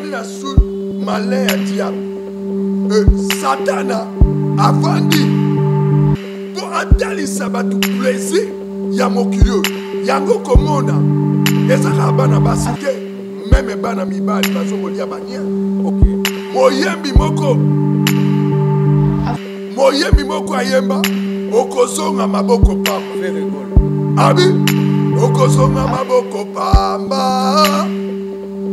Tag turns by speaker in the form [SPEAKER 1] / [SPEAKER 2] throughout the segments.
[SPEAKER 1] Avandi na sous malin ya diable. Satana avandi mpo atalisa bato plaisir ya mokili oyo. Yango komona ezaka bana basi te, meme bana mibali bazokolia bania. Moyembi moko, moyembi moko ayemba okozonga maboko pamba. Abi okozonga maboko pamba,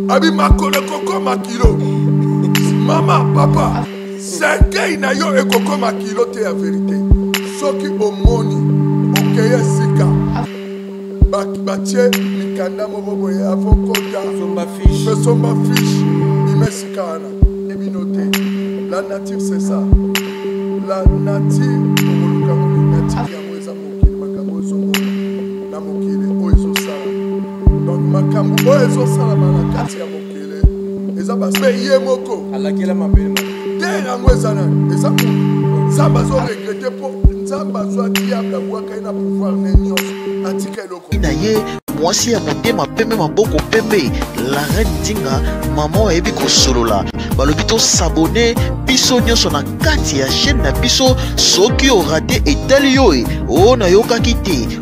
[SPEAKER 1] abi makolo ekokoma kilo. Mama, papa, cercueil na yo ekokoma kilo te ya verité. Soki omoni okeye esika batie mikanda moko boye avant kota
[SPEAKER 2] somba fiche,
[SPEAKER 1] somba fiche, bima esika wana ebino te. La nature, c'est ça, la nature. Okoluka ngo nature yango eza mokili, makambo ezomona na mokili oyo ezosala. Donc makambo oyo ezosalama na kati ya mokili eza basi ye moko
[SPEAKER 2] alakela mabele
[SPEAKER 1] te. Yango eza nani? Eza motu. Nzambe azoregretter mpo Nzambe azwa diable, abwaka ye na pouvoir ne nyonso, atika eloko
[SPEAKER 3] na ye. Mwasi ya motema pembe, maboko pembe, la reine Nzinga, mama ayebi kosolola. Balobi tos'abonner biso nyonso na kati ya chaîne na biso. Soki orater, etali yo e. O nayokaki te,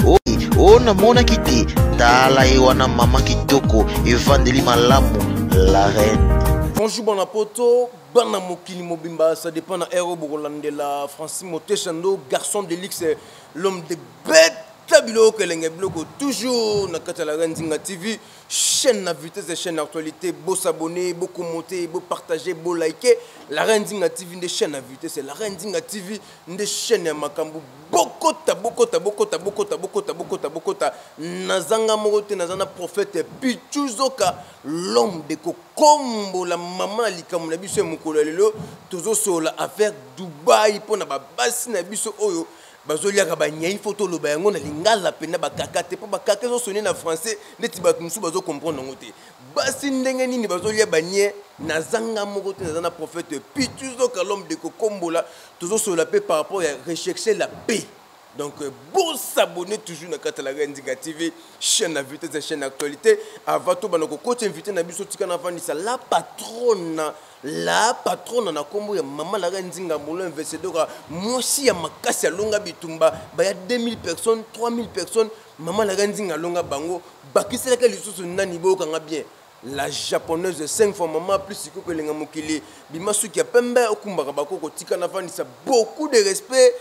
[SPEAKER 3] o namonaki te. Tala ye wana, mama kitoko, evandeli malamu, la reine.
[SPEAKER 2] Bonjour bana poto, bana mokili mobimba, ça dépend na heure bokolandela. Francis Moteshando, garçon de luxe, l'homme de bête, biloko elenge, biloko toujours na kati ya la reine Nzinga TV, chaîne na vitesse, chaîne actualité. Bo s'abonner, bo commenter, bo partager, bo liker. La reine Nzinga TV nde chaîne na vitesse, la reine Nzinga TV nde chaîne ya makambo. Bokota, bokota, bokota, bokota, bokota, bokota, bokota. Nazanga moko te, naza na prophète Pichuzoka, l'homme de kokombola. Mama na likambo na biso ya mokolo ya lelo, tozosolola affaire Dubai mpona babasi na biso oyo bazoliaka banyai. Fo toloba yango na lingala mpenza, bakaka te, mpo bakaka ezosone na français neti bato mosusu bazocomprendre yango te. Basi ndenge nini bazolia banie? Nazanga moko te, naza na prophète Pituzoka, l'homme de kokombola. Tozosolola mpe par rapport ya rechercher la paix. Donc bon, s'abonner toujours na kati ya la reine Nzinga TV, chaîne na vitesse, chaîne actualité. Avant tobanda kokota invité na biso, tika navandisa la patronne, la patronne na nkombo ya mama la reine Nzinga Molo Investidoka, mwasi ya makasi, alonga bitumba baya 2000 personnes, 3000 personnes. Mama la reine Nzinga alonga bango, bakiselaka lisusu nani? Boyokanga bien, la japonaise, 5 fois mama plus. Sikoyo koelenga mokili bima suki ya pembe, okumbaka bakoko. Tika navandisa, beaucoup de respect,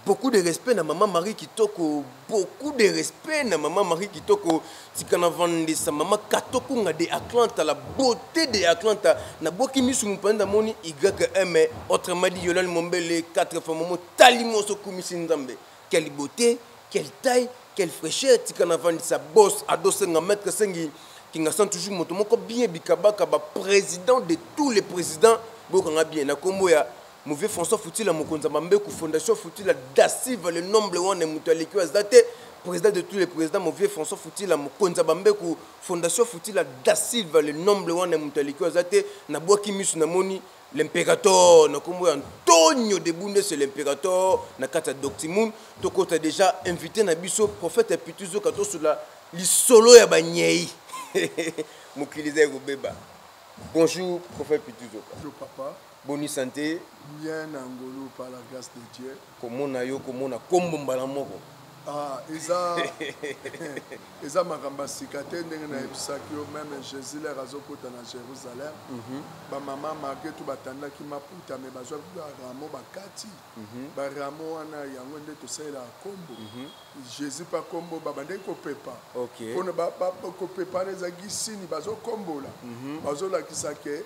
[SPEAKER 2] beaucoup de respect na mama Marie Kitoko, beaucoup de respect na mama Marie Kitoko. Tika navandisa mama Katokunga de Atlanta, la beauté de Atlanta. Nabwaki misu mopanzi, namoni ym, autrement dit Yolande Mombele, 4 fois momo. Tali moso kumisi Nzambe, quelle beauté, quelle taille, quelle fraîcheur! Tika navandisa boss Adosenga, maître Sengi Kingasan, toujours moto moko bien bikabaka, baprésident de tous les présidents. Bokanga bien na nkombo ya mauvais François Futila, mokonzi ya bambeku, fondation Futila Dasiva, le nombre wana moto aleki aza te, président de tous les présidents, mauvais François Futila, mokonzi ya bambeku, fondation Futila Dasilva, le nombre wana moto aleki aza te. Nabwaki miso, namoni l'impérator na nkombo ya Antonio de Bundes, l'impérator na kati ya Doctimoon. Tokota déjà invité na biso, prophète Pituzoka, tosola lisolo ya banyei, mokili eza ekobeba. Bonjour prophète Pituzoka.
[SPEAKER 1] Bonjour papa.
[SPEAKER 2] Boni santé?
[SPEAKER 1] Bien, na ngolu, par la grâce de Dieu.
[SPEAKER 2] Komona yo, komona kombo mbala moko.
[SPEAKER 1] Ah, eza makambo ya sika te. Ndenge nayebisaki yo, même Jésus lere azokota na Jérusalem, bamama malgré tout batandaki maputa, me bazwaki barameaux, bakati barameaux wana. Yango nde tosalelaka kombo Jésus mpa kombo. Babandaki kopepa mpona kopepa wana ezalaki sini bazokombola, bazolakisa ke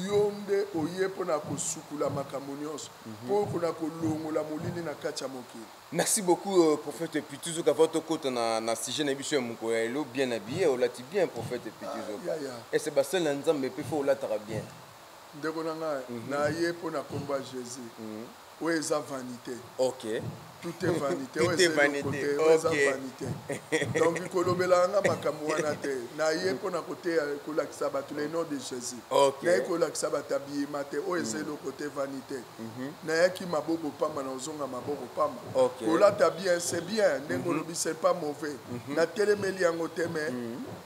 [SPEAKER 1] yo nde oye mpona kosukula makambo nyonso, mpo mpona kolongola molili na kati ya mokili.
[SPEAKER 2] Merci beaucoup prophète Pituzoka. Avant tokota na sujet na biso ya mokolo ya lelo, bien habillé, olati bien, prophète Pituzoka.
[SPEAKER 1] Ah, ya, ya.
[SPEAKER 2] Ese basali na Nzambe mpe fo olataka bien.
[SPEAKER 1] Ndeko na ngai, naye mpo na nkombo ya Jésus. Oyo eza vanité. Tout est vanité.
[SPEAKER 2] Tout est vanité.
[SPEAKER 1] Oyo eza vanité. Donc kolobelaka nga makambo wana te. Naye mpona koteya, kolakisa bato le nom de Jésus. Naye kolakisa bato abiyema te. Oyo eza eloko te, vanité. Nayaki maboko pamba, na ozonga maboko pamba. Kolata bien, c'est bien. Ndenge olobi, c'est pas mauvais, natelemeli yango te. Mais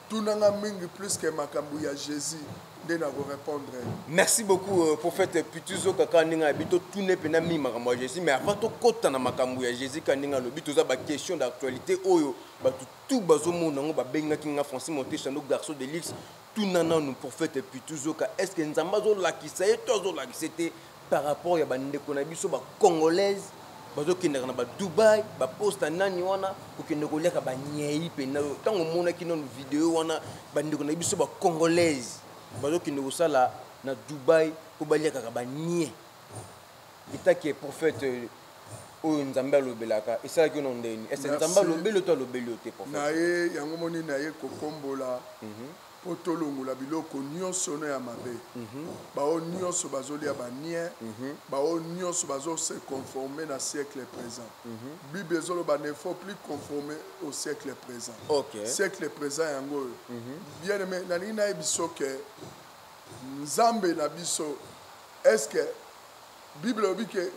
[SPEAKER 1] tunanga mingi plus ke makambo ya Jésus. Nde nakorépondre.
[SPEAKER 2] Merci beaucoup, prophète Pituzo. Kaka ndenge alobi, totune mpena mingi makambo ya Jésus. Mais avant tokɔta na makambo ya Jésus, ka ndenge alobi, toza baquestion d'actualité oyo bato tu bazomona yango. Babengaki nga Francis Moteshando, garçon de luxe. Tuna nanu prophète Pituzoka: est ce que Nzambe azolakisa ye to azolakisa te par rapport ya bandeko na biso bacongolaise bazokendaka na badubai, baposta nani wana, kokende koliaka banyei mpena? Ntango omonaki nanu video wana, bandeko na biso bacongolaise bazokende kosala na Dubai mpo baliakaka banie, etake prophète oyo Nzambe alobelaka, esalaki yo na ndeni? Ese Nzambe alobeli yo to alobeli yo te, prophète?
[SPEAKER 1] Na ye yango moni na ye kokombola mpo tolongola biloko nyonso no ya mabe. Bao nyonso bazolia banien, bao nyonso bazose conformer na siècle présent. Bible ezoloba: ne faut plus conformer au siècle présent. Siècle présent yango oyo. Bien aimé, nalingi nayebi so ke Nzambe na biso, est ce que Bible elobi ke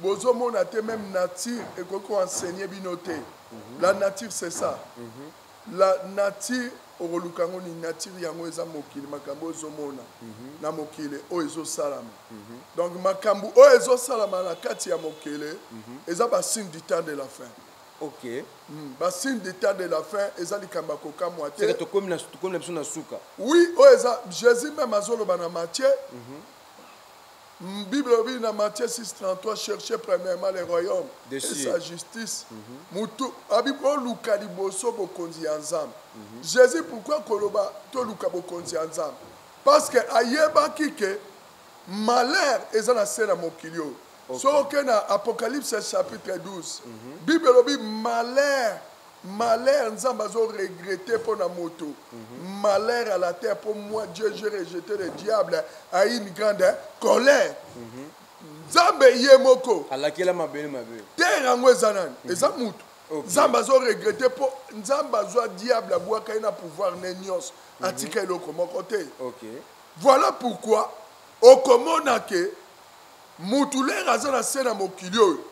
[SPEAKER 1] bozomona te? Même nature ekoki koenseigner bino te. La nature, c'est ça, la nature. Okoluka yango nini? Nature yango eza mokili, makambo oyo ozomona na mokili oyo ezosalama. Donc makambo oyo ezosalama na kati ya mokili eza basigne du temps de la fin. Basigne du temps de la fin eza likambo ya kokamwa
[SPEAKER 2] te.
[SPEAKER 1] Seke
[SPEAKER 2] tokomi na biso na suka.
[SPEAKER 1] Oui, oyo eza Jésus même azoloba na Matthieu. Bible elobi na Matthieu 6:33: cherchez premièrement le royaume
[SPEAKER 2] des
[SPEAKER 1] et
[SPEAKER 2] cieux.
[SPEAKER 1] Sa justice. Mutu abi oluka liboso bokonzi ya Nzambe. Jésus, pourquoi koloba toluka bokonzi ya Nzambe? Parce que ayebaki ke malheur eza na se na mokili oyo. Soki oke na Apocalypse chapitre 12, Bible elobi: malheur, malheur, Nzambe azoregretter mpo na moto, malheur à la terre, mpo moi Dieu, j'ai rejeté le diable à une grande colère. Nzambe ye moko
[SPEAKER 2] alakela mabele mabe.
[SPEAKER 1] Terre yango eza nani? Eza mutu. Nzambe azoregretter mpo Nzambe azwa diable, abwaka ye na pouvoir ne nyonso, atika eloko moko te. Voilà pourquoi okomona ke mutu lere aza na se na mokili oyo,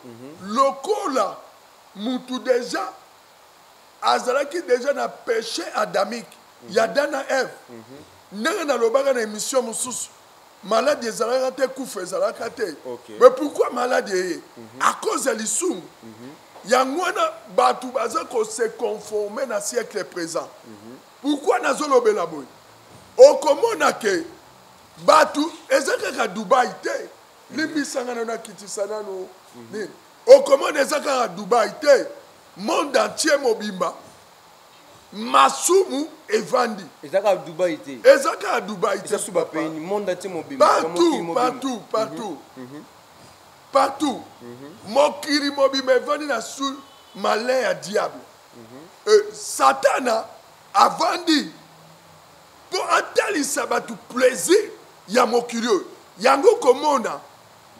[SPEAKER 1] lokola mutu déjà azalaki déjà na péché adamique ya Adam na Eve, ndenge nalobaka na émission mosusu, maladi ezalaka te, kufa ezalaka te. Mais pourquoi maladi eye? À cause ya lisumu. Yango wana bato baza kose conformer na siècle présent. Pourquoi nazolobela boye? Okomona ke bato eza kaka Dubai te. Limbisanga nano, nakitisa nano nini. Okomona eza kaka Dubai te, monde entier mobimba masumu evandi.
[SPEAKER 2] Eza kaka Dubai te.
[SPEAKER 1] Eza kaka Dubai te.
[SPEAKER 2] Eza su bapays, monde entier mobimba, mokili
[SPEAKER 1] Partout.
[SPEAKER 2] mobimba.
[SPEAKER 1] Partout, partout, partout, mokili mobimba evandi na su malin ya diable. Satana avandi mpo atalisa bato plaisir ya mokili oyo. Yango komona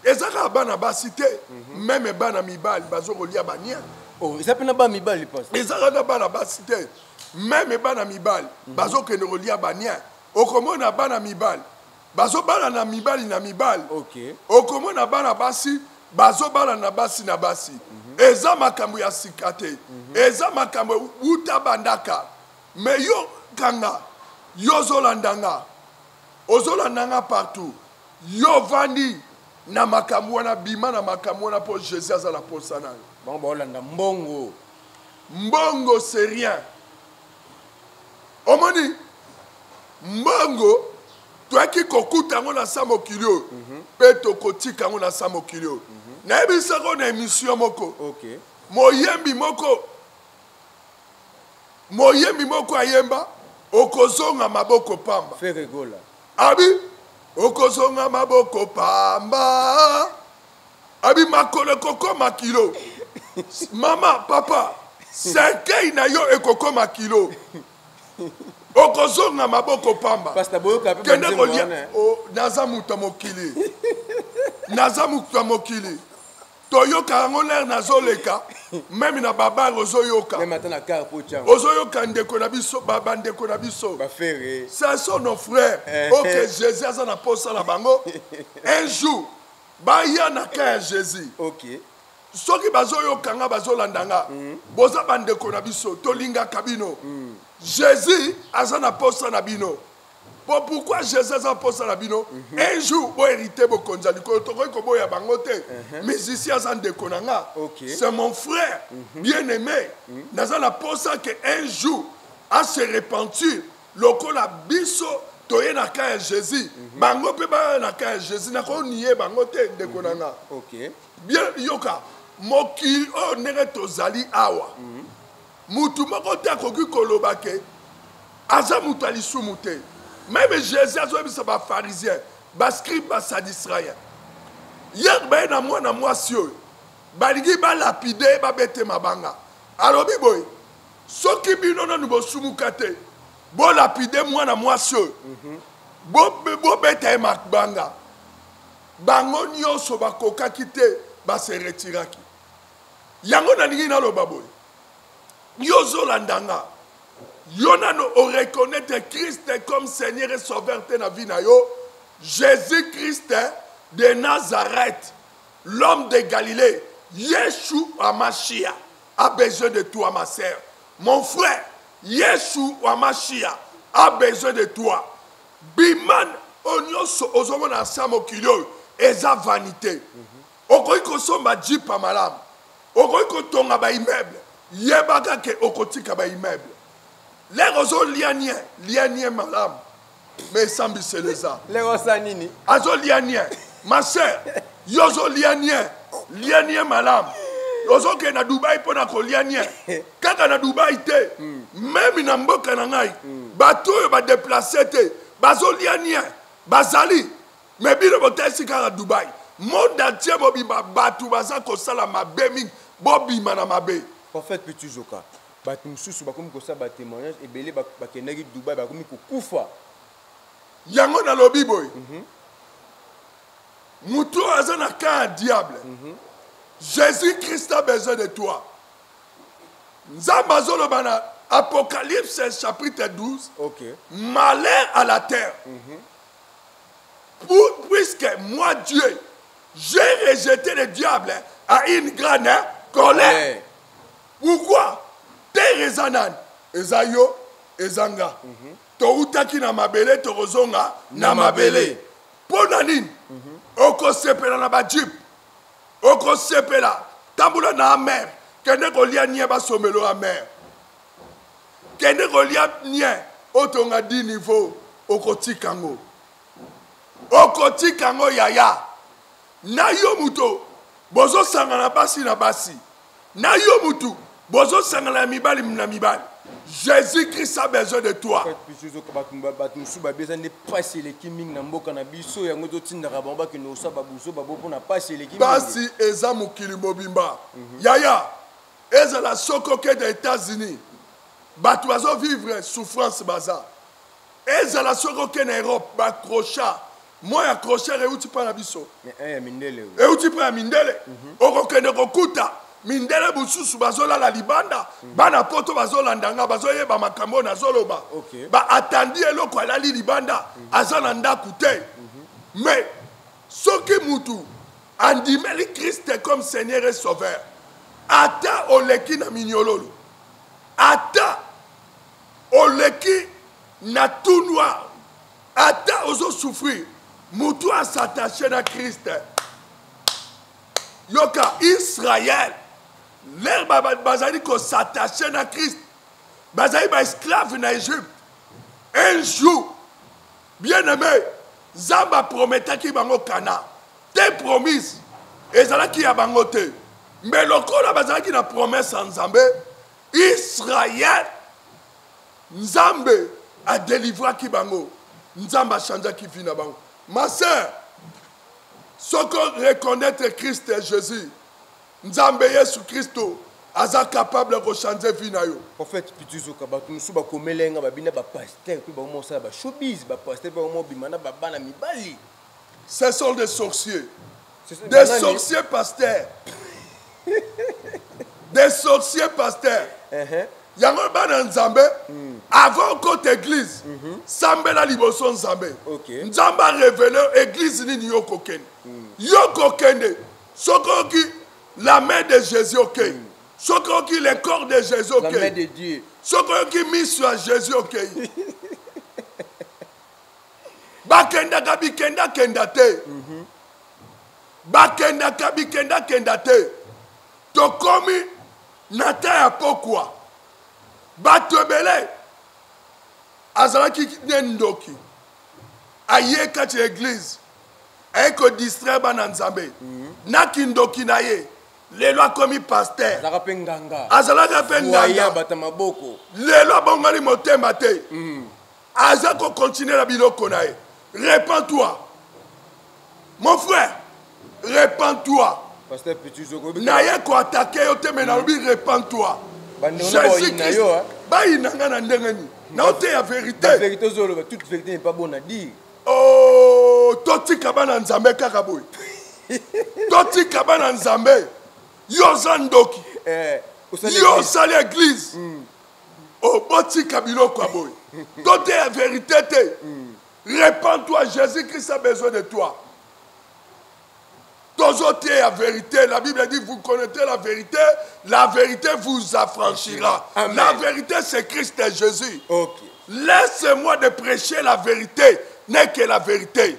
[SPEAKER 1] eza kaka bana basi te, même bana mibali bazokolia bania.
[SPEAKER 2] Oh, eza mpe na bana mibali, pasteur?
[SPEAKER 1] Eza kaka bana basi te, même bana mibali bazokende kolia bania. Okomona bana mibali bazobala na mibali na mibali. Okomona bana basi bazobala na basi na basi. Eza makambo ya sika te, eza makambo wuta bandaka. Mais yo kanga, yo ozolanda nga, ozolanda nga partout, yo vandi na makambo wana, bima na makambo wana, mpo Jésus aza na posa na yo.
[SPEAKER 2] Bango baolanda mbongo.
[SPEAKER 1] Mbongo, c'est rien. Omoni mbongo, toyaki kokuta yango na sa mokili oyo, mpe tokotika yango na sa mokili oyo. Nayebisako na émission moko, moyembi moko ayemba: okozonga maboko pamba.
[SPEAKER 2] Ferre Gola.
[SPEAKER 1] Abi okozonga maboko pamba, abi makolo ekokoma kilo. Mama, papa, cercueil na yo ekokoma kilo, okozonga maboko pamba.
[SPEAKER 2] Pasteur, boyoka mpe
[SPEAKER 1] Kende
[SPEAKER 2] banzembo
[SPEAKER 1] kolia.
[SPEAKER 2] wana.
[SPEAKER 1] Oh, naza moto ya mokili, naza moto ya mokili. Toyoka yango lere nazoleka, même na babar ozoyoka.
[SPEAKER 2] Même ata na car po tiango.
[SPEAKER 1] Ozoyoka ndeko na biso, bandeko na biso.
[SPEAKER 2] Baferre.
[SPEAKER 1] Ce sont nos frères. Ok, Jésus aza na posa na bango. Un jour baya na ka ya Jésus. Soki bazoyoka nga, bazolanda nga, boza bandeko na biso, tolingaka bino. Jésus aza na posa na bino. Po pourquoi Jésus aza mposa na bino? Un jour bohérite bokonzi ya likolo, tokoki koboya bango te. Musicien aza ndeko na nga, c'est mon frère bien aimé. Naza na mposa ke un jour ase repentir lokola biso toye na ka ya Jésus, bango mpe baya na ka ya Jésus. Nakonie bango te, ndeko na nga. Bien, yoka, mokili oyo ndenge tozali awa, mutu moko te akoki koloba ke aza mutu ya lisumu te. Même Jésus azoyebisa bapharisien, bascribe, basadisrayen ye baye na mwana mwasi oyo balingi balapide ye, babete mabanga. Alobi boye: soki bino nanu bosumuka te, bolapide mwana mwasi oyo, bobeta ye mabanga. Bango nyonso bakokaki te, base retiraki. Yango nalingi naloba boye: yo ozolanda nga, yo nano oreconnaître Christ comme Seigneur et Sauveur te na vie na yo. Jésus Christ de Nazareth, l'homme de Galilée, Yeshu Amashia, a besoin de toi, ma sœur, mon frère. Yesu Amashia a besoin de toi. Biman oyo nyonso ozomona asa mokili oyo eza vanité. Okoki kosomba jeep ya malamu, okoki kotonga baimmeuble, yebaka ke okotika baimmeuble. Lere ozolia nie, lia nie malamu, mais esambiselo eza.
[SPEAKER 2] Lero osala nini?
[SPEAKER 1] Azolia nie, ma sœur, yo ozolia nie, lia nie malamu. Ozokende na Dubai mpo na kolia nie? Kaka na Dubai te, même na mboka na ngai, bato oyo badeplace te bazolia nie, bazali. Mais bino botalisi kaka Dubai. Monde entier mobimba, bato baza kosala mabe mingi. Bobima na mabe.
[SPEAKER 2] Prophète Pitu Zoka, bato mosusu bakomi kosala batémoignage ebele, bakendaki Dubai, bakomi kokufa.
[SPEAKER 1] Yango nalobi boye: motu oyo aza na camp ya diable, Jésus Christ a besoin de toi. Nzambe azoloba na Apocalypse chapitre 12: malheur à la terre, puisque moi Dieu, j'ai rejeté le diable à une grande colère. Pourquoi? Terre eza nani? Eza yo, eza nga. Toutaki na mabele, tokozonga na mabele. Mpo na nini okosepela na bajeep, okosepela tambola na amer? Kende kolia nie, basomelo amer. Kende kolia nie, otonga 10 niveau, okotika yango, okotika yango. Yaya na yo moto bozosangana basi na basi, na yo mutu bozosangana ya mibali na mibali, Jésus Christ a besoin de toi.
[SPEAKER 2] Prophète Pitu Zoka, bato mosusu babi eza nde mpasi eleki mingi na mboka na biso, yango totindaka bango bakende kosala babuso babo mpona mpasi eleki mingi.
[SPEAKER 1] Pasi eza mokili mobimba, yaya. Ezala soki okende États-Unis, bato bazovivre souffrance baza. Ezala soki okende na Europe, bacrochard moi ya crochet euti mpa na biso.
[SPEAKER 2] Mais un ya mindele oyo.
[SPEAKER 1] Euti mpa ya mindele. Okokende kokuta mindele mosusu bazolala libanda. Bana Poto bazolanda nga, bazoyeba makambo oyo nazoloba. Baatandi eloko, alali libanda, aza na ndako te. Mais soki mutu andimeli Christ comme Seigneur et Sauveur, ata oleki na minyololo, ata oleki na tout noir, ata ozosouffrir, mutu as'attache na Christ. Yoka, Israel lere bazali kos'attache na Christ, bazali baesclave na Égypte. Un jour, bien aimé, Nzambe aprometaki bango Kana te. Promise ezalaki ya bango te, mais lokola bazalaki na promesse ya Nzambe, Israel, Nzambe adelivraki bango, Nzambe achangeaki vie na bango. Ma sœur, soki reconnaître Christ Jésus, Nzambe Yesu Kristo aza capable ya kochange vie na yo.
[SPEAKER 2] Prophète Pitu Zoka, bato mosusu bakomela ye nga, babina bapaster mpe bango mosala bashowbiz, bapaster mpe bango mobima na babana mibali.
[SPEAKER 1] Ce sont des sorciers, des sorciers pasteurs, des sorciers pasteurs. Yango bana Nzambe, avant okota église, sambela liboso Nzambe. Nzambe arévéler église nini yo kokende. Yo kokende, soki oki la main de Jésus, okei. Soki oki le corps de Jésus,
[SPEAKER 2] La main
[SPEAKER 1] okei.
[SPEAKER 2] de Dieu.
[SPEAKER 1] Soki oyoki miso ya Jésus, okei. Bakendaka bikendakenda te. Bakendaka bikendakenda te. Tokomi na ta ya pokwa. Bato ebele azalaki nde ndoki aye kati ya eglise aye kodistraire bana Nzambe na kindoki na ye. Lelo akomi pasteur.
[SPEAKER 2] Azalaka mpe nganga.
[SPEAKER 1] Azalaka mpe nganga.
[SPEAKER 2] Bata maboko.
[SPEAKER 1] Lelo abongoli motema te. Aza kocontinue na biloko na ye. Repends-toi. Mon frère, repends-toi.
[SPEAKER 2] Pasteur Pichu Zoko.
[SPEAKER 1] Naye koatake yo te, me nalobi repends-toi.
[SPEAKER 2] Jésus-Christ,
[SPEAKER 1] bayina nga na ndenge nini? Naoteya vérité.
[SPEAKER 2] La vérité ozoloba, toute vérité n'est pas bonne à dire.
[SPEAKER 1] Oh, totika bana Nzambe kaka boye. Totika bana Nzambe. Yo oza ndoki.
[SPEAKER 2] Eh,
[SPEAKER 1] yo osali église. Oh, botika biloko ya boye. Toteya vérité te. Répands-toi, Jésus-Christ a besoin de toi. Tozoteya vérité. La Bible dit, vous connaissez la vérité vous affranchira.
[SPEAKER 2] Amen.
[SPEAKER 1] La vérité, c'est Christ et Jésus.
[SPEAKER 2] Okay.
[SPEAKER 1] Laissez-moi de prêcher la vérité, n'est que la vérité.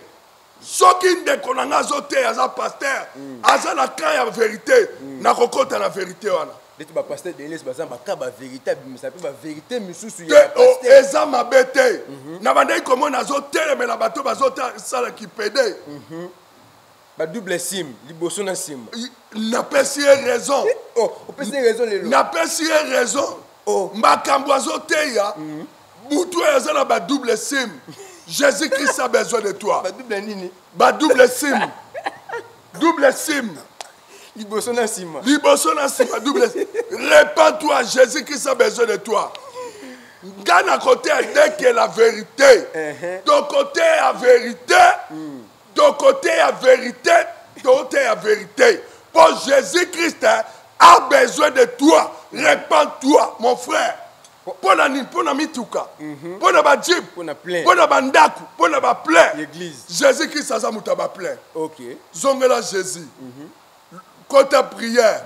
[SPEAKER 1] Soki ndeko na nga azoteya, aza pasteur, aza na camp ya vérité, nakokota na vérité wana.
[SPEAKER 2] Ndeti ba pasteur Denis baza baka ba vérité abimisa mpe ba vérité misusu
[SPEAKER 1] Te,
[SPEAKER 2] ya
[SPEAKER 1] oh,
[SPEAKER 2] pasteur.
[SPEAKER 1] eza mabe te. Na bandaki komona azotelemela bato bazosala kipede.
[SPEAKER 2] Ba double sim, liboso na nsima.
[SPEAKER 1] Napesi ye raison.
[SPEAKER 2] Oh, opesi ye raison lelo.
[SPEAKER 1] Napesi ye raison.
[SPEAKER 2] Oh.
[SPEAKER 1] Makambo azoteya, butu oyo aza na ba double sim. Jésus-Christ a besoin de toi.
[SPEAKER 2] Ba double nini?
[SPEAKER 1] Ba double sim. Double sim.
[SPEAKER 2] Liboso na nsima.
[SPEAKER 1] Liboso na nsima, double sim. Répands-toi, Jésus-Christ a besoin de toi. Nga na côté ya dès que la vérité. To côté ya vérité. To côté ya vérité, to côté ya vérité. Pour Jésus-Christ a besoin de toi. Répands-toi, mon frère. Pona nini? Pona mituka. Pona ba jeep.
[SPEAKER 2] Pona plein.
[SPEAKER 1] Pona ba ndaku, pona ba plein.
[SPEAKER 2] L'église.
[SPEAKER 1] Jésus-Christ aza mutu ba plein.
[SPEAKER 2] OK.
[SPEAKER 1] Zongela Jésus. Kota prière.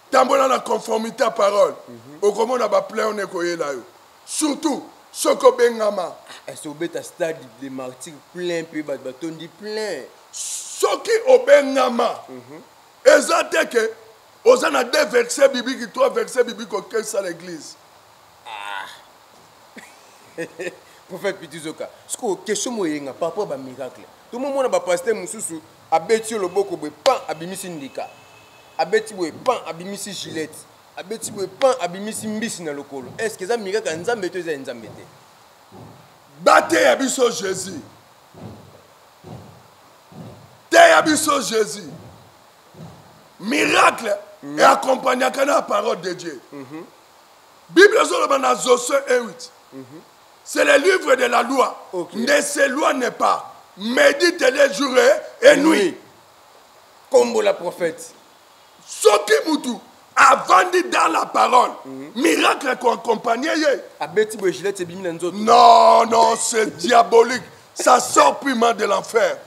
[SPEAKER 1] Tambola na conformité à parole. Okomona ba plein on ekoyela yo. Surtout soko bengama.
[SPEAKER 2] Est-ce que obeta stade de martyrs plein pe ba batondi plein?
[SPEAKER 1] Soki obengama. Eza te ke oza na 2 versets bibliques, 3 versets bibliques okesa l'église.
[SPEAKER 2] Ah. Prophète Pitu Zoka, siko question moyenga par rapport ba miracle. Tout le monde ba pasteur mususu abeti loboko boye pan abimisi ndika. Abeti boye pan abimisi gilette. Abeti boye pan abimisi mbisi na lokolo. Est-ce que ça miracle nzambe to eza nzambe te?
[SPEAKER 1] Bate ya biso Jésus. Te ya biso Jésus. Miracle et accompagnaka na parole de Dieu. Bible ezoloba na Josué 1:8. C'est le livre de la loi.
[SPEAKER 2] Okay.
[SPEAKER 1] Ne s'éloigne pas. Médite les jours et nuit.
[SPEAKER 2] Kombo la prophète.
[SPEAKER 1] Soki mutu avandi dans la parole, miracle qu'on accompagne ye.
[SPEAKER 2] Abeti boye gilette ebimi na nzoto.
[SPEAKER 1] Non, non, c'est diabolique. Ça sort purement de l'enfer.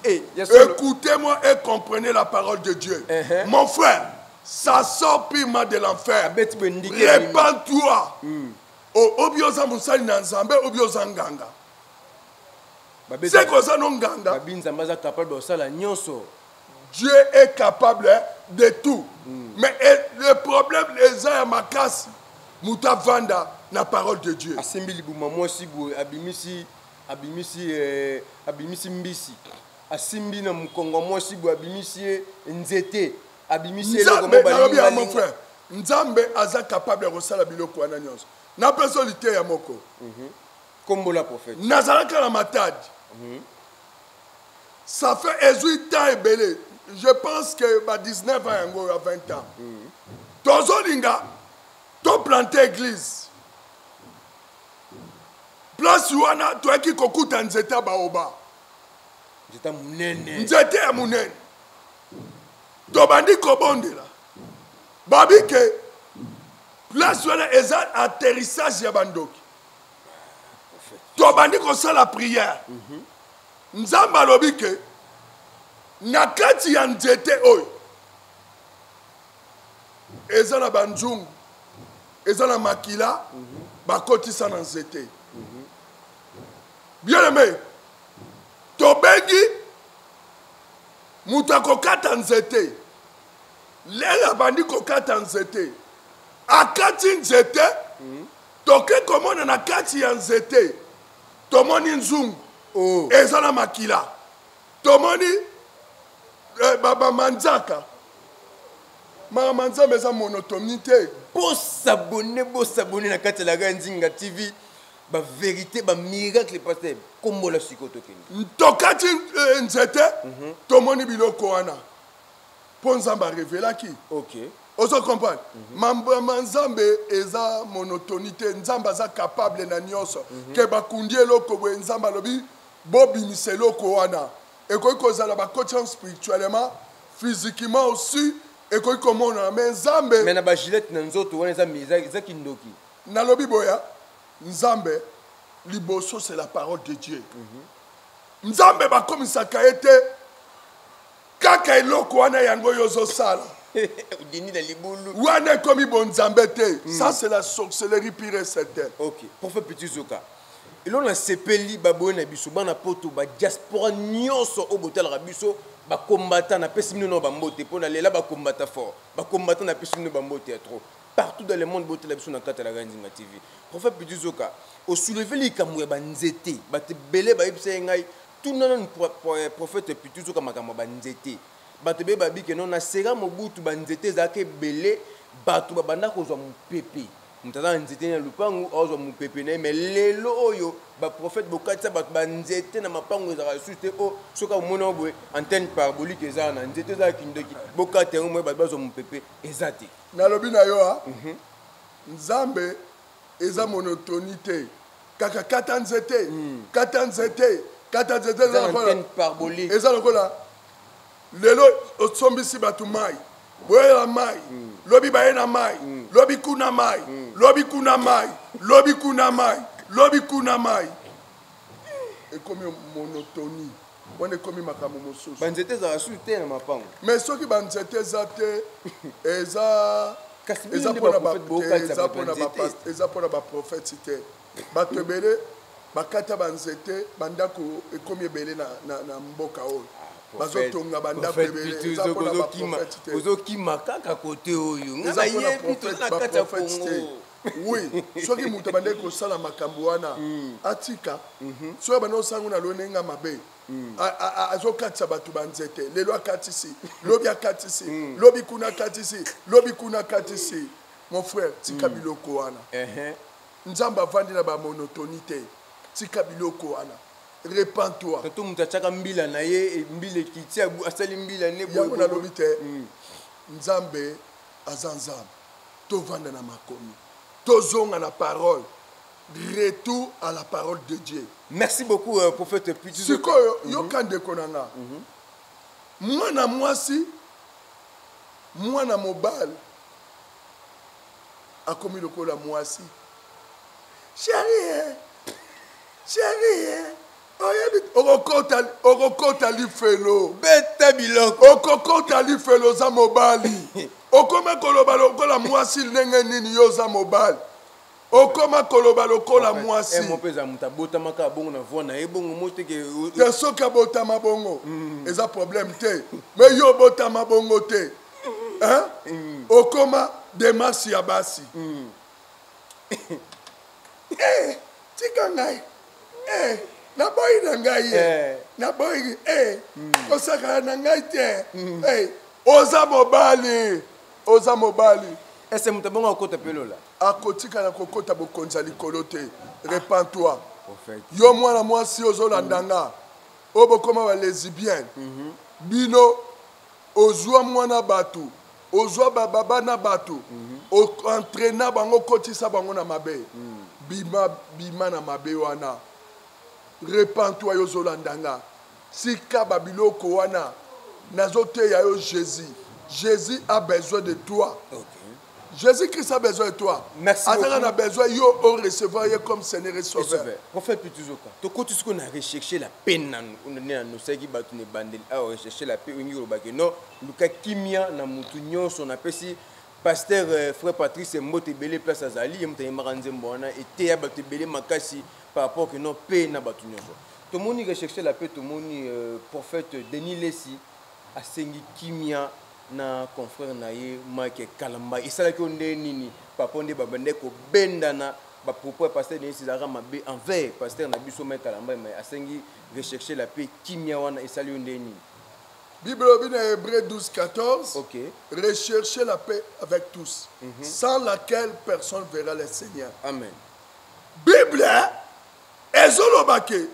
[SPEAKER 2] Eh, ya solo.
[SPEAKER 1] Écoutez-moi et comprenez la parole de Dieu. Mon frère, ça sort purement de l'enfer.
[SPEAKER 2] Abeti boye ndike ebimi.
[SPEAKER 1] Répands-toi. Obi oza mosali na Nzambe, obi oza nganga.
[SPEAKER 2] Babeti
[SPEAKER 1] C'est koza no nganga.
[SPEAKER 2] Babi Nzambe aza capable ya kosala nyonso.
[SPEAKER 1] Dieu est capable de tout. Mais le problème, les uns makasi, muta vanda na parole de Dieu.
[SPEAKER 2] Asimbi libuma mwasi boye, abimisi, abimisi, abimisi mbisi. Asimbi na mukongo mwasi boye, abimisi ye nzete, abimisi eloko
[SPEAKER 1] Nzambe,
[SPEAKER 2] moko
[SPEAKER 1] nalobi ya
[SPEAKER 2] balinga
[SPEAKER 1] mon frère, Nzambe aza capable ya kosala biloko wana nyonso. Napesa liteya moko.
[SPEAKER 2] Kombola prophète.
[SPEAKER 1] Nazalaka na Matadi. Ça fait 18 ans ebele. Je pense que ba 19 ans yango ya 20 ans. Tozolinga to planter église. Place wana toyaki kokuta nzete ya baoba.
[SPEAKER 2] Nzete ya monene.
[SPEAKER 1] Nzete ya monene. Tobandi kobondela. Babi ke place wana eza atterrissage ya bandoki. Tobandi kosala prière. Nzambe alobi ke na kati ya nzete oyo eza na banzungu, eza na makila, bakotisa na nzete. Bien-aimé, Tobengi moto akokata nzete. Lele abandi kokata nzete, akati nzete. Toke komona na kati ya nzete, tomoni nzungu.
[SPEAKER 2] Oh.
[SPEAKER 1] Eza na makila. Tomoni bamanzaka. Makambo Nzambe eza monotonie te.
[SPEAKER 2] Bosabone, bosabone na kati ya Laga Nzinga TV. Bavérité, bamiracle, pasteur kombola sikoyo tokende.
[SPEAKER 1] Tokati nzete, tomoni biloko wana mpo Nzambe arevelaki. Ozo comprendre? Mambama Nzambe eza monotonie te. Nzambe aza capable na nyonso. Ke bakundi eloko boye, Nzambe alobi bobimisa eloko wana. Ekoki kozala bakoti yango spirituellement, physiquement aussi ekoki komonana, mais Nzambe
[SPEAKER 2] Mais na bagilete na nzoto wana eza kindoki.
[SPEAKER 1] Nalobi boya, Nzambe liboso, c'est la parole de Dieu. Nzambe bakomisaka ye te kaka eloko wana yango oyo ozosala.
[SPEAKER 2] Odindi na libulu.
[SPEAKER 1] Wana ekomi bonzambe te. Ça, c'est la sorcellerie pure et certaine.
[SPEAKER 2] Ok, prophète Petit Zoka, eloko nasepeli, baboye na biso bana Poto, badiaspora nyonso oyo botalaka biso, bakombata, napesi bino na bambote mpo na lela bakombata fort. Bakombata, napesi bino bambote ya trop partout dans le monde. Botala biso na kati ya Laga Nzinga TV. Prophète Petit Zoka, osoulever likambo ya banzete. Bato ebele bayebisa ye ngai: tuna nanu prophète Petit Zoka makambo ya banzete. Bato ebele babike no na sera Mobutu, banzete ezalaka ebele, bato babanda kozwa mopepe. Moto aza na nzete na lupangu, azwa mopepe na ye. Mais lelo oyo, baprophète bokatisa bato banzete na mapango, ezalaka lisusu te. O soki omoni yango boye, antenne parabolique eza na nzete, eza kindoki, bokata yango moye bato bazwa mopepe eza te.
[SPEAKER 1] Nalobi na yo, a Nzambe eza monotonie te. Kaka kata nzete, kata nzete, kata nzete.
[SPEAKER 2] Eza na antenne parabolique.
[SPEAKER 1] Eza lokola lelo osombisi bato mai, boyela mai, lobi baye na mai, lobi kuna mai, lobi kuna mai, lobi kuna mai, lobi kuna mai. Ekomi monotonie wana, ekomi makambo mosusu.
[SPEAKER 2] Banzete ezalaka susu te na mapango.
[SPEAKER 1] Mais soki banzete eza te, eza
[SPEAKER 2] Kasi
[SPEAKER 1] eza
[SPEAKER 2] bino nde
[SPEAKER 1] mpona
[SPEAKER 2] baprophète bokatisa
[SPEAKER 1] eza
[SPEAKER 2] bato
[SPEAKER 1] mpona
[SPEAKER 2] banzete.
[SPEAKER 1] Eza mpona baprophète te. Bato ebele bakata banzete, bandako ekomi ebele na mboka oyo. Bazotonga bandako ebele, eza mpona baprophète te.
[SPEAKER 2] Ozokima kaka kote oyo nga
[SPEAKER 1] Eza mpona
[SPEAKER 2] nayebi toza na kati ya
[SPEAKER 1] baprophète te.
[SPEAKER 2] Kongo.
[SPEAKER 1] Oui, soki moto abandaki kosala makambo wana, atika. Soki abandi kosango na lonenga mabe, azokatisa bato banzete, lelo akatisi, lobi akatisi, lobi kuna akatisi, lobi kuna akatisi, mon frère, tika biloko wana. Nzambe avandi na bamonotonie te. Tika biloko wana, repens-toi.
[SPEAKER 2] Toto moto atiaka mbila na ye, mbila ekiti, asali mbila ne boye,
[SPEAKER 1] Yango
[SPEAKER 2] boye.
[SPEAKER 1] nalobi te, Nzambe aza Nzambe. Tovanda na makomi, tozonga na parole, retour à la parole de Dieu.
[SPEAKER 2] Merci beaucoup, prophète Petit.
[SPEAKER 1] Sikoyo yoka, ndeko na nga, mwana mwasi, mwana mobali akomi lokola mwasi: chéri, eh, chéri, eh, oyebi okokota, okokota lifelo.
[SPEAKER 2] Beta biloko.
[SPEAKER 1] Okokota lifelo. Oza mobali, okoma koloba lokola mwasi ndenge nini? Yo oza mobali, okoma koloba lokola mwasi.
[SPEAKER 2] Mo mpe eza moto abotamaka bongo na voix na ye bongo mo teke.
[SPEAKER 1] Te, soki abotama bongo eza problème te, mais yo obotama bongo te, hein? Okoma démarche ya basi. Eh, tika ngai. Eh, naboyi na ngai ye. Naboyi, eh, kosakana na ngai te. Eh, oza mobali, oza mobali.
[SPEAKER 2] Ese moto abongo akota mpe lola?
[SPEAKER 1] Akotikala kokota bokonzi ya likolo te. Repens-toi.
[SPEAKER 2] Prophète.
[SPEAKER 1] Yo mwana mwasi ozolanda nga, oyo bokoma balesbienne, bino ozwa mwana bato, ozwa bababa na bato, oentraîna bango, okotisa bango na mabe. Bima, bima na mabe wana, repens-toi. Yo ozolanda nga, tika babiloko wana. Nazoteya yo Jésus. Jésus a besoin de toi. Jésus Christ a besoin de toi.
[SPEAKER 2] Merci
[SPEAKER 1] Azaka
[SPEAKER 2] beaucoup.
[SPEAKER 1] na besoin yo orecevoir ye comme Seigneur et Sauveur.
[SPEAKER 2] Sauveur. Prophète Pituzoka, tokoti sikoyo na rechercher la paix. Nanu nde nanosaki bato na ebandeli awa, rechercher la paix olingi kolobake non, luka kimia na motu nyonso. Napesi pasteur frère Patrice mbote ebele place azali. Ye moto ayembaka nzembo wana, eteya bato ebele makasi par rapport ke non, paix na bato nyonso. Tomoni recherche la paix, tomoni prophète Denis Lessi asengi kimia na confrère na ye Mike Kalamba. Esalaki yo nde nini? Papa nde babandaki kobendana ba propos ya pasteur Denis ezalaka mabe envers pasteur na biso Mike Kalamba, mais asengi recherche la paix, kimia wana esali yo nde nini?
[SPEAKER 1] Bible elobi na Hébreu 12 14: Recherchez la paix avec tous, sans laquelle personne verra le Seigneur.
[SPEAKER 2] Amen.
[SPEAKER 1] Bible ezoloba ke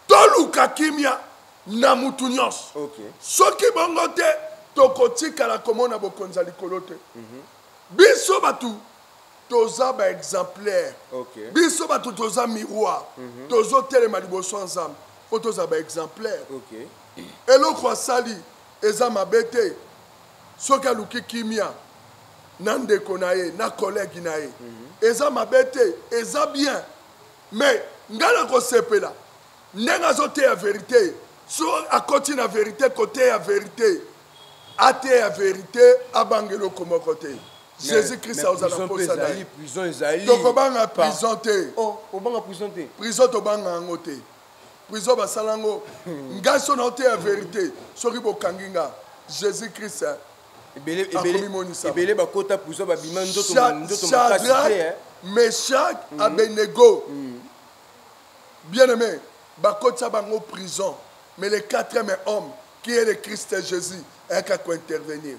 [SPEAKER 1] toluka kimia na mutu nyonso. Soki bongo te, tokotikala komona bokonzi ya likolo te. Biso bato toza baexemplaire. Biso bato toza miroir. Tozotelema liboso ya Nzambe mpo toza baexemplaire. Eloko asali eza mabe te soki aluki kimia na ndeko na ye, na collègue na ye. Eza mabe te, eza bien. Mais ngai nakosepela ndenge azoteya vérité. So akoti na vérité, koteya vérité, ateya vérité, abanga eloko moko te. Jésus Christ aozala mposa na ye.
[SPEAKER 2] Prison ezali.
[SPEAKER 1] Tokobanga prison te.
[SPEAKER 2] Oh, obanga prison te?
[SPEAKER 1] Prison tobanga yango te. Prison basala yango ngai so na oteya vérité, soki bokangi nga, Jésus Christ
[SPEAKER 2] ebele
[SPEAKER 1] akomimonisa.
[SPEAKER 2] Ebele bakota prison, babima nzoto nzoto makasi te.
[SPEAKER 1] Shadrach,
[SPEAKER 2] eh.
[SPEAKER 1] Meshach, Abednego, bien aimé, bakotisa bango prison, mais le quatrième homme, qui est le Christ Jésus, ayaka kointervenir.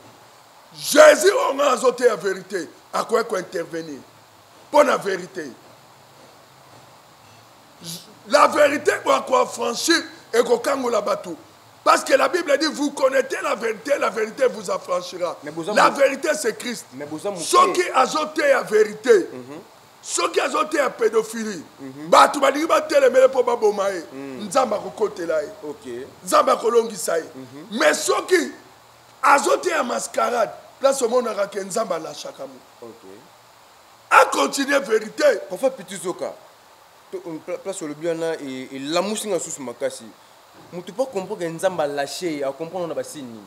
[SPEAKER 1] Jésus oyo ngai azoteya vérité akoki kointervenir mpo na vérité. La vérité oyo akoaffranchir, ekokangola bato, parce que la Bible dit: vous connaissez la vérité, la vérité vous affranchira.
[SPEAKER 2] Mais boza
[SPEAKER 1] La vérité, c'est Christ.
[SPEAKER 2] Mais boza moke.
[SPEAKER 1] Soki azoteya vérité, soki azoteya pédophilie, bato balingi batelemele mpo baboma ye, Nzambe akokotela ye. Nzambe akolongisa ye. Mais soki azoteya mascarade, place omonaka ke Nzambe alashaka mo. Acontinue vérité.
[SPEAKER 2] Prophète Petit Zoka, place olobi wana elamusi nga susu makasi. Motu mpo comprendre ke Nzambe alâche ye, acomprendre na basini nini?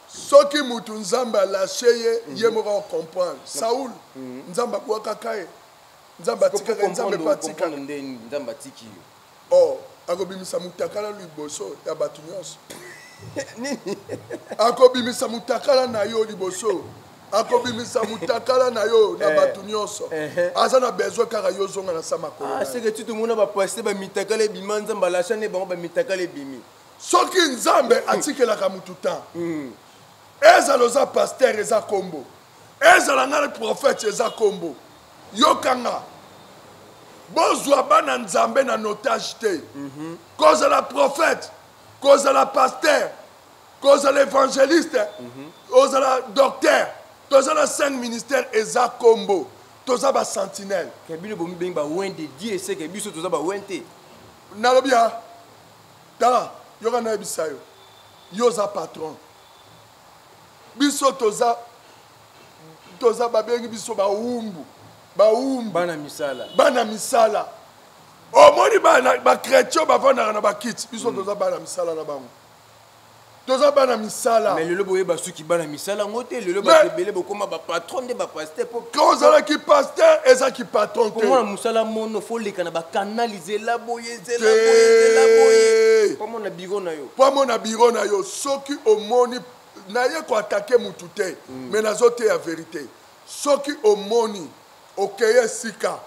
[SPEAKER 1] Soki mutu Nzambe alâche ye, ye moko acomprendre. Saul, Nzambe abwakaka ye, Nzambe atikaka ye, Nzambe mpe atikaka.
[SPEAKER 2] Comprendre nde Nzambe atiki yo?
[SPEAKER 1] Oh, akobimisa mutakala liboso ya bato nyonso.
[SPEAKER 2] Nini?
[SPEAKER 1] Akobimisa mutakala na yo liboso, akobimisa mutakala na yo na bato nyonso. Aza na besoin kaka yo ozonga na sa makolo na
[SPEAKER 2] Ah,
[SPEAKER 1] ye.
[SPEAKER 2] seke ti tomona bapaster bamitakala ebima, Nzambe alâcha nde bango, bamitakala ebimi.
[SPEAKER 1] Soki Nzambe atikelaka mutu temps, ezala oza pasteur, eza kombo, ezala ngai prophète, eza kombo. Yokanga, bozwa bana Nzambe na notage te. Kozala prophète, kozala pasteur, kozala évangéliste, ozala docteur, toza na cinq ministère, eza kombo. Toza basentinelle.
[SPEAKER 2] Ke bino bomibengi baoints de Dieu, seke biso toza baoints te.
[SPEAKER 1] Nalobi ya tala, yoka, nayebisa yo, yo oza patron, biso toza babengi biso bawumbu, bawumbu.
[SPEAKER 2] Bana misala.
[SPEAKER 1] Bana misala. Omoni bana bachrétien bavandaka na bakiti, biso toza bana misala na bango, toza bana misala.
[SPEAKER 2] Mais lelo boyeba soki bana misala yango te, lelo bato ebele bokóma bapatron nde bapaster po
[SPEAKER 1] Quand ozalaki pasteur, ezaki patron te.
[SPEAKER 2] Komona mosala mono, fo oleka na bakanal, zela boye, zela boye, zela boye
[SPEAKER 1] Te.
[SPEAKER 2] po mona biro na yo.
[SPEAKER 1] Po amona biro na yo. Soki omoni, naye koattaquer mutu te, mais nazoteya vérité. Soki omoni okeye esika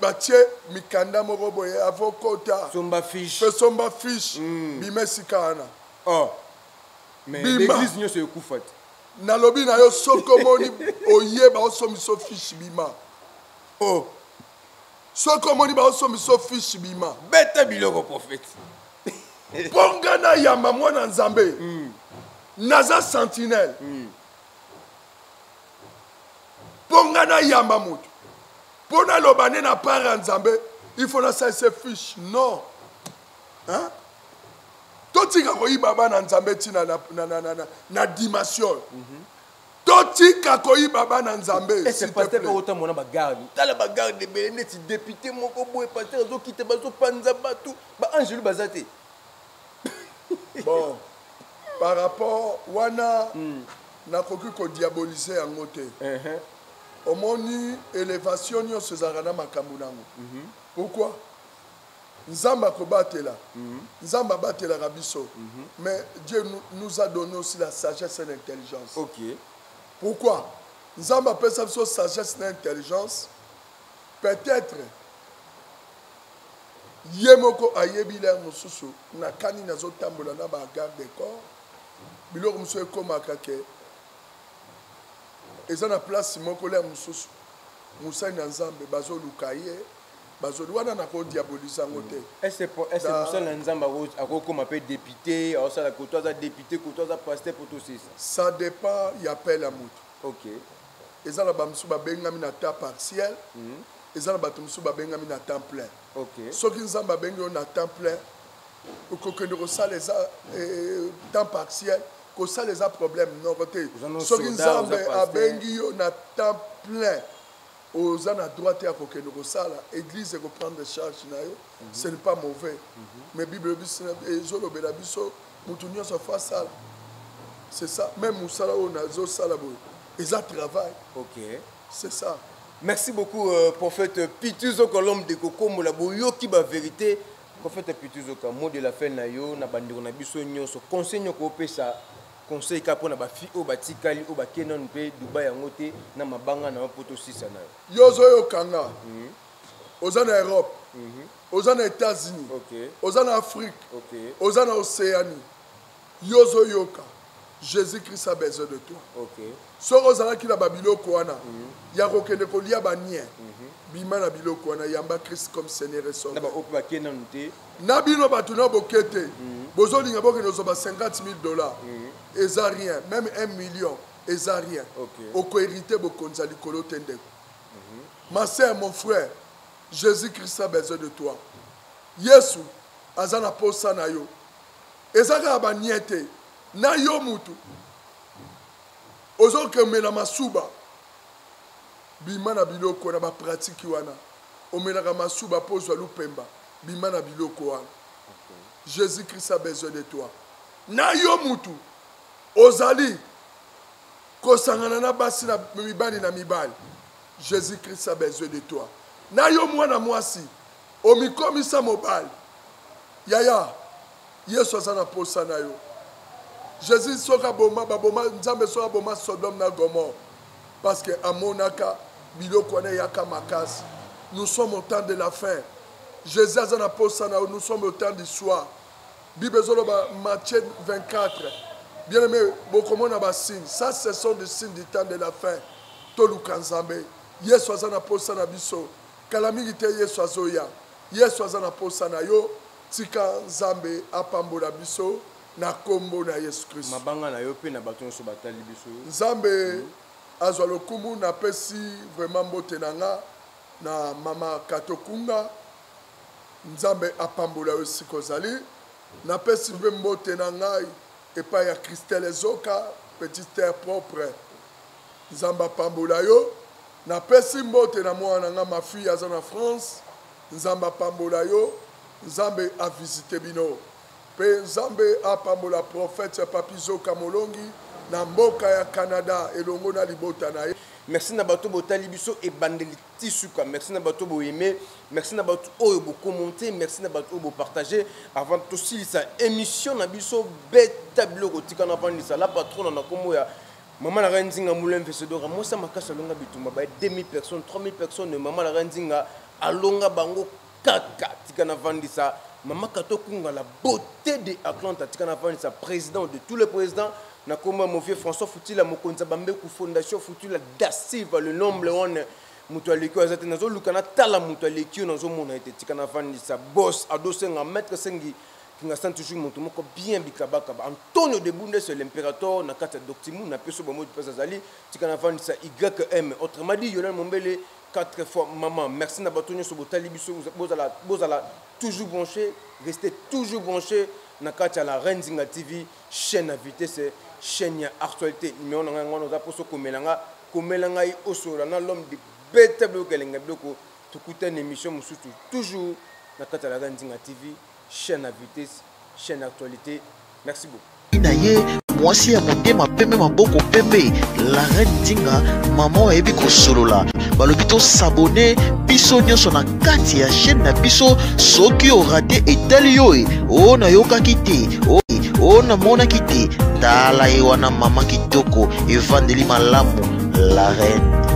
[SPEAKER 1] batie mikanda moko boye, avokota
[SPEAKER 2] somba fiche.
[SPEAKER 1] Mpe somba fiche, bima esika wana.
[SPEAKER 2] Oh, mais
[SPEAKER 1] Bima.
[SPEAKER 2] l'église nyonso ekufa te.
[SPEAKER 1] Nalobi na yo, soki omoni oyeba osombiso fiche, bima.
[SPEAKER 2] Oh.
[SPEAKER 1] Soki omoni baosombiso fiche, bima.
[SPEAKER 2] Beta biloko, prophète.
[SPEAKER 1] Mpo nga nayamba mwana Nzambe, naza sentinelle. Mpo nga nayamba moto mpo naloba nde na part ya Nzambe, il faut nasalisa fiche? Non, hein? Totika koyiba bana Nzambe ntina na dimension. Totika koyiba bana Nzambe.
[SPEAKER 2] Ese
[SPEAKER 1] S'il te
[SPEAKER 2] pasteur mpe
[SPEAKER 1] plaît.
[SPEAKER 2] otamona bagarde, tala bagarde ebele neti député moko boye, pasteur azokita, bazopanza bato, baangelu baza te.
[SPEAKER 1] Bon, par rapport wana, nakoki kodiaboliser yango te. Omoni, élévation nyonso ezalaka na makambo nango. Pourquoi? Nzambe akobatela. Nzambe abatelaka biso. Mais Dieu nous a donné aussi la sagesse et l'intelligence. Pourquoi Nzambe apesa biso sagesse na intelligence? Peut-être ye moko ayebi l'heure mosusu nakani nazotambola na ba garde corps, biloko mosusu ekomaka ke eza na place moko, l'heure mosusu mosali na Nzambe bazoluka ye, bazoli wana, nakodiabolise yango te.
[SPEAKER 2] Est-ce mosali na Nzambe akokoma mpe député, aosala koto aza député, koto aza pasteur, po tosisa?
[SPEAKER 1] Ça dépend ya appel ya moto. Eza na bamosusu babengami na temps partiel, eza na bato mosusu babengami na temps plein. Soki Nzambe abengi yo na temps plein, okokende kosala. Eza temps partiel, kosala eza problème noko te. Soki Nzambe abengi yo na temps plein, oza na droit te ya kokende kosala, église ekoprendre charge na yo. Ce n'est pas mauvais, mais Bible ezolobela biso motu nyonso faut asala. C'est ça même, mosala oyo nazosala boye eza travail. C'est ça.
[SPEAKER 2] Merci beaucoup, prophète Pituzoka, l'homme de Kokombola. Boyoki ba vérité. Prophète Pituzoka, mot de la fin na yo na bandeko na biso nyonso, conseil nyoko opesa, conseil ka mpona bafille oyo batikali, oyo bakei nanu mpe Dubai yango te, na mabanga na yo mpo tosisa na yo.
[SPEAKER 1] Yo ozoyokanga, oza na Europe, oza na États-Unis, oza na Afrique, oza na Océanie, yo ozoyoka, Jésus Christ a besoin de toi. Soki ozalaki na babiloko wana ya kokende kolia baniens, bima na biloko wana, yamba Christ comme Seigneur et
[SPEAKER 2] na
[SPEAKER 1] Sauveur.
[SPEAKER 2] Baoyo mpe bakei nanu te.
[SPEAKER 1] Na bino bato na boke te, bozolinga bokende kozwa ba 50 000 $, eza rien, même 1 million eza rien. Okohérite bokonzi ya likolo te, ndeko. Ma sœur, mon frère, Jésus Christ a besoin de toi. Yesu aza na posa na yo. Eza kaka baniens te. Na yo mutu ozokemela masuba, bima na biloko na bapratiques wana. Omelaka masuba mpo ozwa lupemba, bima na biloko wana. Jésus Christ a besoin de toi. Na yo mutu ozali kosangana na basi na mibali na mibali, Jésus Christ a besoin de toi. Na yo mwana mwasi omikomisa mobali, yaya, Yesu aza na posa na yo. Jésus soki aboma, baboma Nzambe soki aboma Sodome na Gomorre, parce que amonaka biloko wana eyaka makasi. Nous sommes au temps de la fin. Jésus aza na posa na yo. Nous sommes au temps du soir. Bible ezoloba, Matthieu 24, bien aimé, bokomona basignes. Ça, ce sont des signes du temps de la fin. Toluka Nzambe. Yesu aza na posa na biso. Kala mingi te Yesu azoya. Yesu aza na posa na yo. Tika Nzambe apambola biso na nkombo na Yesu Kristo.
[SPEAKER 2] Mabanga na yo mpe na bato nyonso batali biso.
[SPEAKER 1] Nzambe azwa lokumu. Napesi vraiment mbote na nga na mama Katokunga. Nzambe apambola yo esika ozali. Napesi mpe mbote na ngai epai ya Christelle Ezoka, petite terre propre. Nzambe apambola yo. Napesi mbote na mwana na nga, ma fille aza na France. Nzambe apambola yo. Nzambe avisite bino mpe Nzambe apambola prophète Papi Zoka Molongi na mboka ya Canada elongo na libota na ye.
[SPEAKER 2] Merci na bato botali biso ebandeli ti suka. Merci na bato boaime, merci na bato oyo bocommente, merci na bato oyo bopartage. Avant tosilisa émission na biso, beta biloko, tika na vandisa la patronne na nkombo ya mama na ngai Nzinga Mula Mvesedora, mwasi ya makasi, alonga bitumba ba 2000 personnes, 3000 personnes. Mama na ngai Nzinga alonga bango kaka. Tika na vandisa mama Kato Kunga, la beauté de Atlanta. Tika na vandisa président de tous les présidents na kombo ya mon vieux François Futila, mokonzi ya Bambeku, Fondation Futila da Silva, le nombre wana. Moto aleki oyo aza te. Nazoluka natala moto aleki oyo, nazomona ete. Tika navandisa boss Adosenga, maître Sengi Kingasan, toujours moto moko bien bikabakaba, Antonio de Bundes, l'impérateur na kati ya Doctimu. Napesi bango mpesa azali. Tika navandisa ym, autrement dit Yolande Mombele, quatre fois maman. Merci na bato nyonso botali biso. Bozala, bozala toujours branché, restez toujours branché na kati ya la Reine Zinga TV, chaîne ya vitesse, chaîne ya actualité. Numéro na ngai yango wana. Oza mposo komela nga, komela ngai, osola na l'homme de beta biloko, elenga biloko. Tokutani émission mosusu, toujours na kati ya la Reine Zinga TV, chaîne ya vitesse, chaîne actualité. Merci beaucoup.
[SPEAKER 3] Na ye mwasi ya motema pembe, maboko pembe, la reine Nzinga, mama oyo ayebi kosolola. Balobi tosabone biso nyonso na kati ya chaîne na biso. Soki orate, etali yo e o nayokaki te, o namonaki te. Tala ye wana, mama kitoko, evandeli malamu, la reine.